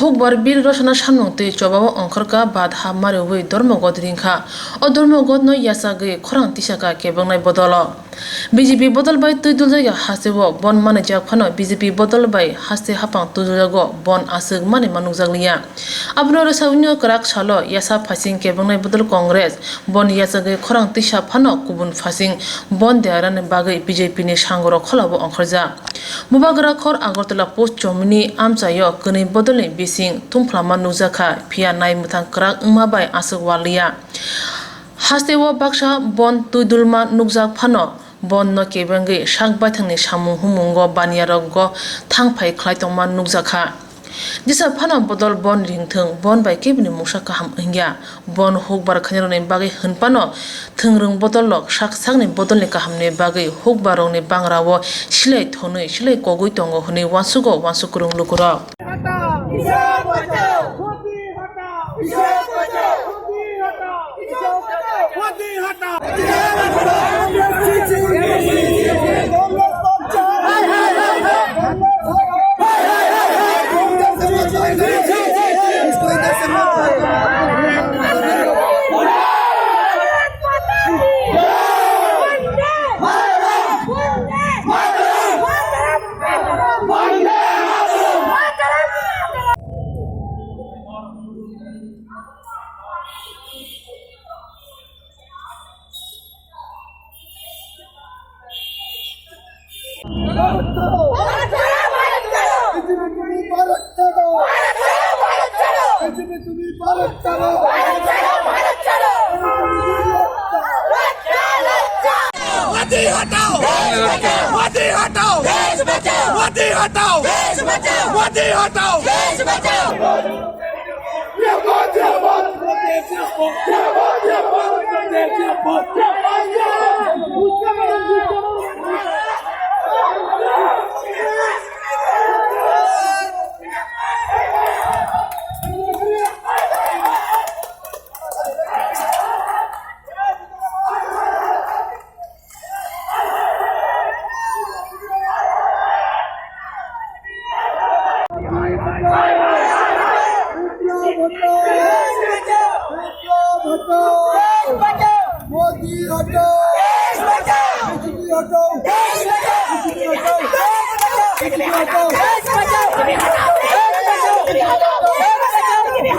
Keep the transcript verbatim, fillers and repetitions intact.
Hukbar Bill rosana samung twi chobao ongkhorkha, bad ha mariwi Dharmaghat ringkha. O Dharmaghat no yachagwi khorang tisakha kebengnaini bodolo. B J P bodol bai twi duljakya hasteo bon manwijak phano B J P bodol bai haste haphang twi duljago bon aswk manwi ma nukjakliya. Abono rwchapni kwrak salo yasa phaising kebengnaini bodol Congress bon yachagwi khorang tisa phano kubun phaising bon derani bagwi B J P ni sangorok kholabo ongkhorjak. Bubagra khor Agartala Post chomini amchaio kwnwi bodolni bising thumphla ma nukjakha, phiya nai mwthang kwrak wngma bai aswk waliya. Hasteo baksa bon twi dulma nukjak phano bon no kebengwi sak baithangni samung humungo baniyarokgo thangphai khlai tongma nukjakha. Jesa phano bodol bon ringthwng, bon bai keboni mungsa kaham wngya. Bon hukbar khainarokni bagwi hwnphano thwngrwng bodol rok sak sakni bodolni kahamni bagwi hukbarrokni bangrao silai thonwi silai kogwi tongo hwnwi uansugo uansuk kwrwng lukurok. Modi हटाओ, देश बचाओ। मोदी हटाओ, देश बचाओ। मोदी हटाओ, देश बचाओ। मोदी हटाओ, देश बचाओ। मोदी हटाओ, बीजेपी हटाओ, बीजेपी हटाओ, बीजेपी हटाओ।